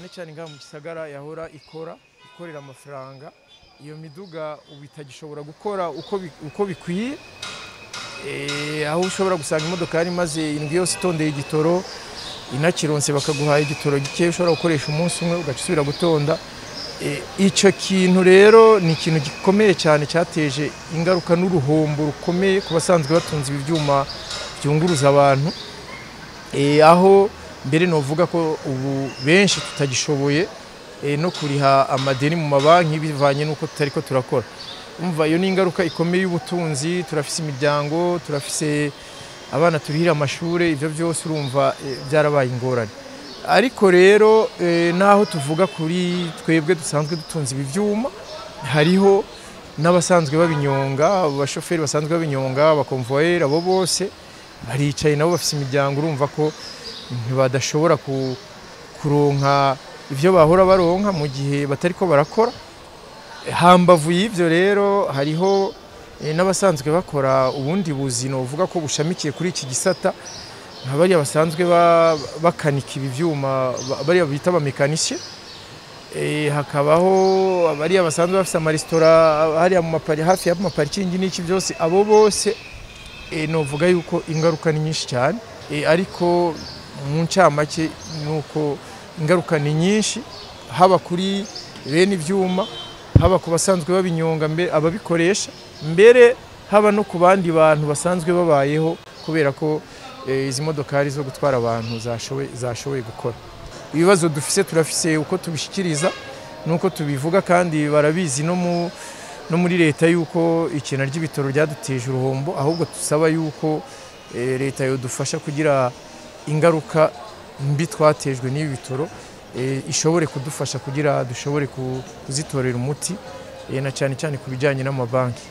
Cyane cyane ngaha mu gisagara yahora ikorera amafaranga, iyo miduga ubu itagishobora gukora uko bikwiye, aho ushobora gusanga imodoka yari imaze indwi yose itondeye igitoro, inakironse bakaguha igitoro gike ushobora gukoresha umunsi umwe ugaca usubira gutonda. Icyo kintu rero ni ikintu gikomeye cyane cyateje ingaruka n'uruhombo rukomeye ku basanzwe batunze ibi byuma byunguruza abantu, aho mbere novuga ko ubu benshi tutagishoboye no kuriha amadeni mu mabanki bivanye n'uko tutariko turakora. Umva, iyo ni ingaruka ikomeye y'ubutunzi. Turafise imiryango, turafise abana turihira amashure, ivyo byose urumva byarabaye ingorane. Ariko rero naho tuvuga kuri twebwe dusanzwe dutunze ibi vyuma, hariho n'abasanzwe babinyonga, abashoferi basanzwe babinyonga, abakonvoyeri, abo bose baricaye nabo bafise imiryango, urumva ko ntibadashobora kuronka ivyo bahora baronka mu gihe batariko barakora. Hambavu y'ivyo rero hariho n'abasanzwe bakora ubundi buzino uvuga ko bushamikiye kuri iki gisata, nka bariya basanzwe bakanika ibi vyuma, bariya bita abamekanisye, hakabaho bariya basanzwe bafise amaresitora hariya mu mapari, hafi y'amaparikingi n'iki byose, abo bose novuga yuko ingaruka ni nyinshi cyane, ariko mu ncamake nuko ingaruka ni nyinshi, haba kuri bene ivyuma, haba ku basanzwe babinyonga, ababikoresha mbere, haba no ku bandi bantu basanzwe babayeho kubera ko izi modokari zo gutwara abantu zashoboye gukora. Ibibazo dufise turafise uko tubishikiriza nuko tubivuga, kandi barabizi no muri leta yuko ikena ry'ibitoro ryaduteje uruhombo, ahubwo tusaba yuko leta yodufasha kugira ingaruka mbi twatejwe n'ibi bitoro ishobore kudufasha kugira dushobore kuzitorera umuti, na cyane cyane ku bijyanye n'amabanki.